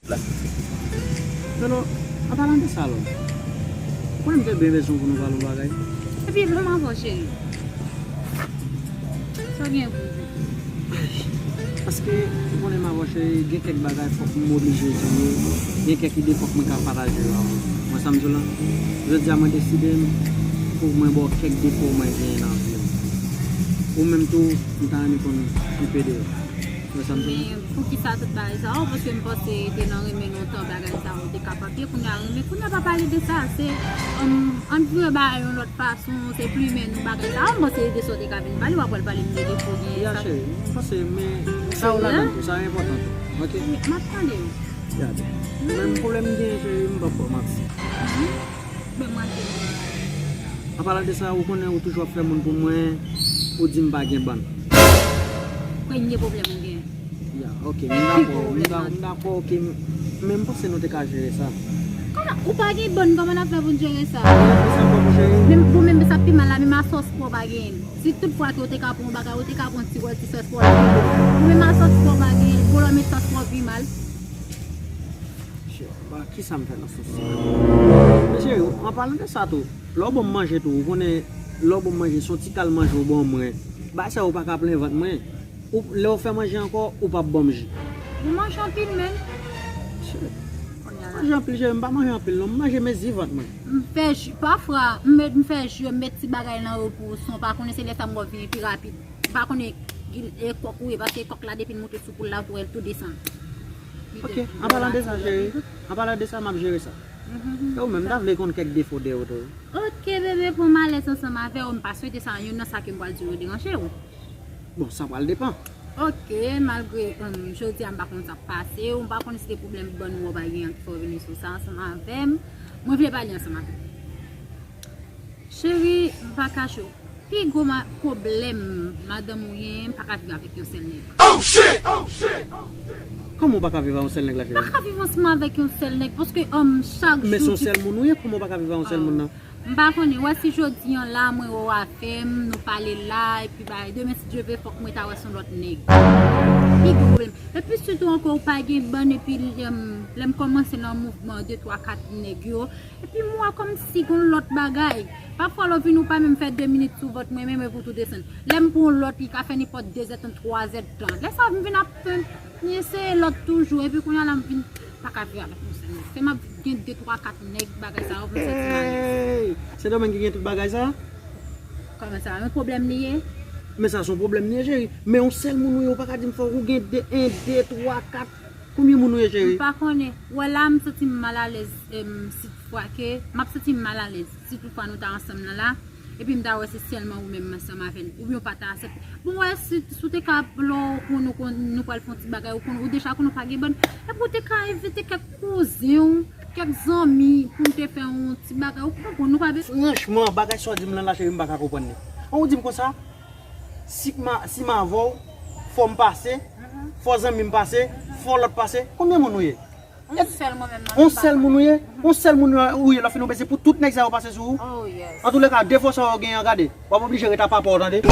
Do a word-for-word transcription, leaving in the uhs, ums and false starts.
Non, non, an palan de sa, alò, ou konnen m te byen bezwen pou nou pale yon bagay. Epi, bon, m avè w, cheri. Sa w gen pou w di? Paske, ou konnen, m avè w, cheri, gen kèk bagay fòk m oblije di w yo, gen kèk ide fòk mwen ka pataje yo avè w. Mwen, sa m di w lan, jodi a, mwen deside m pou mwen ba w kèk defo mwen genyen nan vi m. Ou menm tou, m ta renmen konn ki pede yo. Mwen, sa m di w lan. Poukisa tout bagay sa yo? Paske m panse te nan renmen lontan bagay sa yo te kapab ye. Kounye a renmen, kounye a pa pale de sa. Se, um, ann vire bagay yon lòt fason, se plimen nou bagay sa yo. M panse de sa w te ka vin pale, w ap pral pale m de defo gen. Ya, sa cheri, m panse, men sa yo ladan tou, sa enpòtan tou. Ok? M ap tande w. Gade. Menm pwoblèm m genyen, cheri, m p ap ba w manti. Mhm. Men mwen te An palan de sa, ou konnen ou toujou ap fè moun pou mwen, ou di m pa gen bann. Premye pwoblèm ou gen. Ya, ok, m dakò, m da- m dakò, ok, m- men m panse nou te ka jere sa. Kòman, ou pa gen bann, kòman n ap fè pou n jere sa? Ou menm, ou menm sa pi mal la, menm asòspè w pa genyen. Si tout fwa ke w te ka pran yon bagay, ou te ka pran ti wòl, ti sòspè w la pi bon. Ou menm asòspè w pa genyen, pou lòt men sòspè w pi mal. Shit, ba, kisa m fè nan sans sa? Men cheri, an palan de sa tou, lè w ban m manje tou, ou konnen, lè w ban m manje, se yon ti kal manje w ban mwen. Bagay sa yo pa ka plen vant mwen. Ou, lè w fè manje ankò, ou p ap ban m ji. Ou manje anpil, menm. Shit. Manje anpil, cheri, m pa manje anpil, non. M manje mezi vant mwen. M fè ji, pafwa, m met, m fè ji, m met ti bagay nan yo pou w san w pa konnen, se lè sa m wè w vini pi rapid. M pa konnen ki, e, kòk ou ye, paske kòk la depi l moute sou poul la, ou wè l tou desann. Ok, an palan de sa, cheri. An palan de sa, m ap jere sa. E ou menm, m ta vle konn kèk defo de ou tou. Ok, bebe, pran m alèz ansanm avè w, m pa swete sa, youn nan sa ke m pral di w yo deranje w. Bon, sa pral depann. Ok, malgre, um, jodi a m pa konn sa k pase, ou m pa konnen si se pwoblèm bann ou an pa gen an ki fè w vini sou sa ansanm avè m. Mwen vle pale ansanm avè w. Cheri, m pa kache w. Pi gwo ma- pwoblèm madanm ou ye, m pa ka viv avèk yon sèl nèg. Kòman w pa ka viv ak yon sèl nèg la, cheri? M pa ka viv ansanm avèk yon sèl nèg, paske, um, chak jou. Men se yon sèl moun ou ye, kòman w pa ka viv ak yon sèl moun nan? M pa konnen, wè si jodi an la, mwen wè w avè m, nou pale la, epi bay, demen si Dye vle, fòk mwen ta wè s on lòt nèg. Pi gwo pwoblèm. Epi sitou ankò, ou pa gen bann, epi lè m, lè m kòmanse nan mouvman de, twa, kat nèg yo, epi m wè kòmsi gon lòt bagay. Pafwa lè w vin ou pa menm fè de minit sou vant mwen, menm epi w tou desann. Lè m pran yon lòt, li ka fè nenpòt de zèdtan, twa zèdtan. Lè sa a m vin ap fè, m eseye lòt toujou, epi kounye a la m vin pa ka viv avèk yon sèl nèg. Se m ap gen de, twa, kat nèg, bagay sa yo, m santi m alèz. Hey! Sendomeng ki gen tout bagay sa? Kòman sa? Yon pwoblèm li ye? Men sa se yon pwoblèm li ye, cheri. Men yon sèl moun ou ye, ou pa ka di m fòk ou gen de, en, de, twa, kat. Konbyen moun ou ye, cheri? M pa konnen. Wè la, m santi m malalèz, em, si toutfwa ke, m ap santi m malalèz si toutfwa nou ta ansanm nan la, epi m ta wè se sèlman ou menm m ansanm avè l, oubyen w pa ta aksepte. Bon, wè, si, si w te ka, lè w konn, ou konn, nou pral fè yon ti bagay, ou konn, ou deja konn ou pa gen bann, epi w te ka envite kèk kouzen w, kèk zanmi, pou n te fè yon ti bagay, ou konprann, nou pa be- Franchman, bagay sa w di m lan la, cheri, m pa ka konprann li. An, ou di m konsa, si m a, si m avè w, fò m pase, fò zanmi m pase, fò lòt pase. Konbyen moun ou ye? Yon sèl mwen menm nan. Yon sèl moun ou ye? Yon sèl moun ou ye, lè w fin ou bezwen pou tout nèg sa yo pase sou ou? Oh, yes. Antouleka, defo sa yo genyen an, gade. W ap oblije ret a papa w, tande?